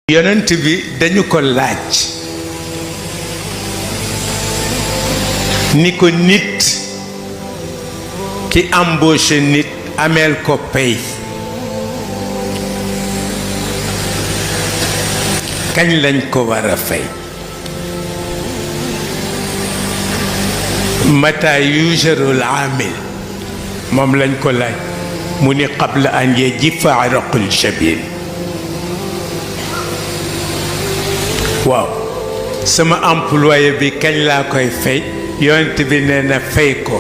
yonent bi dañu ko laaj ni ko nit ki embauché nit ameel ko pay kañ lañ ko war a fay mata yujarul amil moom lañ ko laaj mu ni qabla an yajifa araqul jabin waaw sama employé bi kañ laa koy fay yonent bi nee na fay ko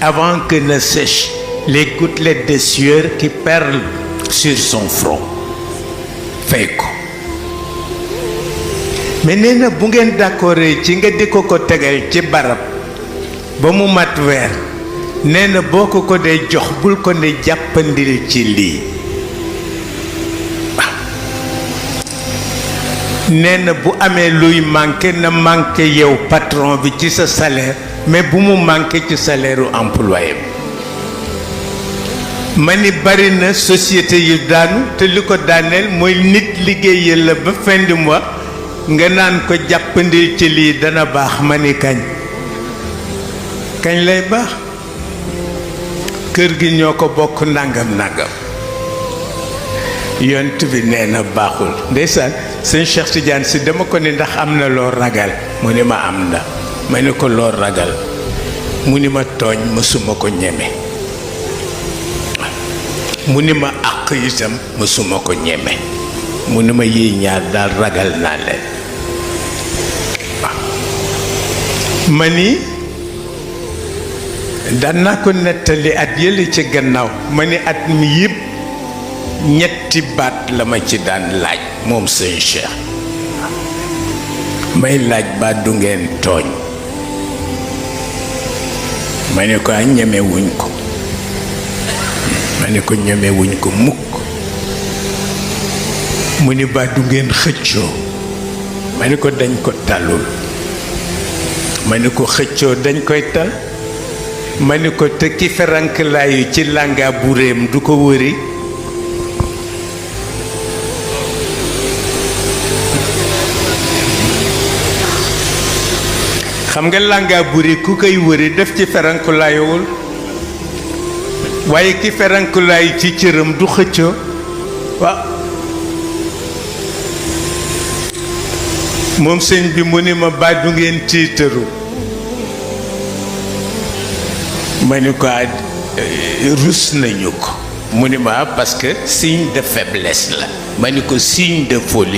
avant que ne sèchent les gouttelettes de sueur qui perlent sur son front fay ko mais nee na bu ngeen d'accord ci nga di ko tegal ci barab ba mu mat weer nee na boo ko dee jox bul ko ne jàppandil ci lii nee na bu amee luy manqué na manqué yow patron bi ci sa salaire mais bu mu manqué ci salaire u employé bi ma ni bari na société yu daanu te li ko daaneel mooy nit liggéeyal la ba fin du mois nga naan ko jàppandil ci lii dana baax ma ni kañ lay baax kër gi ñoo ko bokk nangam yont bi nee na baaxul ndeysaan sëñ Cheikh Tidiane si dama ko ni ndax am na loo ragal mu ni ma am na ma ni ko loo ragal mu ni ma tooñ mësuma ko ñeme mu ni ma àq itam mësuma ko ñeme mu ni ma yiy ñaar daal ragal naa leen ma ni daan naa ko nettali at yële ci gannaaw ma ni at mi yëpp ñetti baat la ma ci daan laaj moom sëñ Cheikh may laaj baat du ngeen tooñ ma ne ko ñemewuñ ko ma ne ko ñemewuñ ko mukk mu ni baat du ngeen xëccoo ma ne ko dañ ko talul ma ne ko xëccoo dañ koy tal ma ne ko te ki feranklaayu ci làngaa bu réem du ko wëri xam nga làngaa buri ku koy wëri def ci ferankulaayowul waaye ki ferankulaayu ci cëram du xëccoo waaw moom sëñ bi mu ni ma ba du ngeen tiitaru ma ni ko rus nañu ko mu ni ma parce que signe de faiblesse la ma ni ko signe de folie